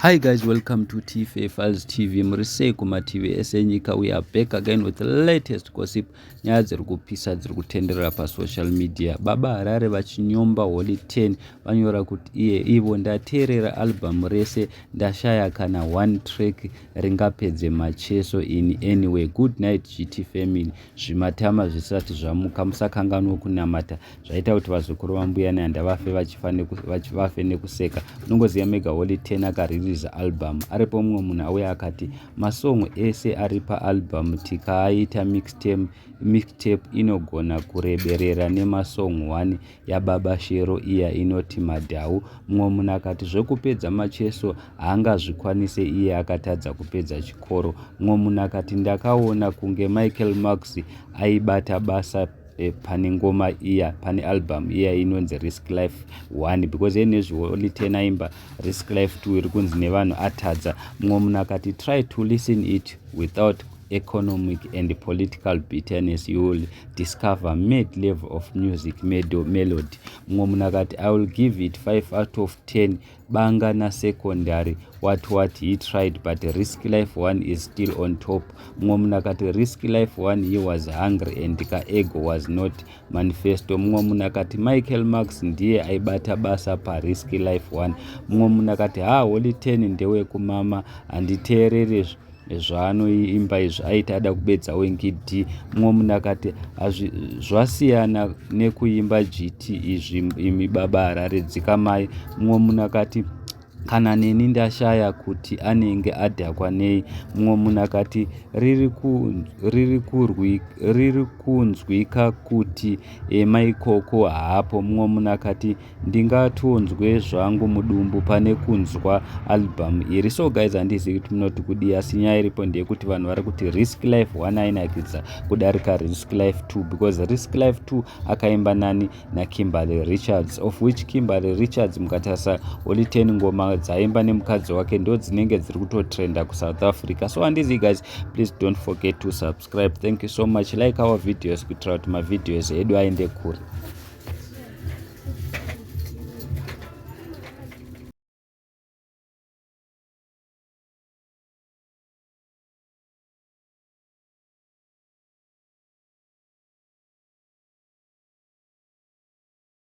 Hi guys, welcome to TFA Files TV. Muri sei kumativi ese enyika? We are back again with the latest gossip. Nyaya dziri kupisa dziri kutenderera pasocial media. Baba Harare vachinyomba Holy 10 vanyora kuti iye ivo ndateerera album rese ndashaya kana one track ringapedze macheso ini. Anyway, good night GT family. Zvimatama zvisati zvamuka musakanganwe kunamata. Zvaita kuti vazukuru vambuya nehanda vafe vachifa vafe nekuseka. Unongoziva mega Holy 10 akaririza album aripo. Mumwe munhu auya akati masong ese ari paalbum tikaaita mixtape inogona kureberera nemasong 1 yababa Shero iya inoti Madhau. Mumwe munhu akati zvekupedza Macheso haangazvikwanise, iye akatadza kupedza chikoro. Mumwe munhu akati ndakaona kunge Michael Marks aibata basa pane ngoma iya, pane album iya inonzi Risk Life 1, because yenezvi Holy 10 aimba Risk Life 2 iri kunzi nevanhu atadza. Mumwe munhu akati try to listen it without economic and political bitterness, you will discover mid level of music melody. Mumwe munhu akati I will give it 5 out of 10. Banga nasecondary, what what, he tried, but Risk Life 1 is still on top. Mumwe munhu akati Risk Life 1, he was hungry and kaego was not manifesto. Mumwe munhu akati Michael Marks ndiye aibata basa paRisk Life 1. Mumwe munhu akati ha, Holy 10 ndewekumama, handiteerere zvaanoimba izvi, aiti ada kubedza Winky D. Mumwe munhu akati zvasiyana nekuimba GT izvi, imi Baba Harare dzikamai. Mumwe munhu akati kana neni ndashaya kuti anenge adhakwa nei. Mumwe munhu akati riri kunzwika kuti emaikoko haapo. Mumwe munhu akati ndingatonzwe zvangu mudumbu pane kunzwa album iri. So guys, handizivi kuti munoti kudii, asi nyaya iripo ndeyekuti vanhu vari kuti Risk Life 1 ainakidza kudarika Risk Life 2, because Risk Life 2 akaimba nani? NaKimberly Richards, of which Kimberly Richards, mukatarisa Holy 10 ngoma dzaimba nemukadzi wake ndo dzinenge dziri kutotrenda kuSouth Africa. So handizivi guys, please don't forget to subscribe. Thank you so much. Like our videos kuitira kuti mavideos edu aende kure.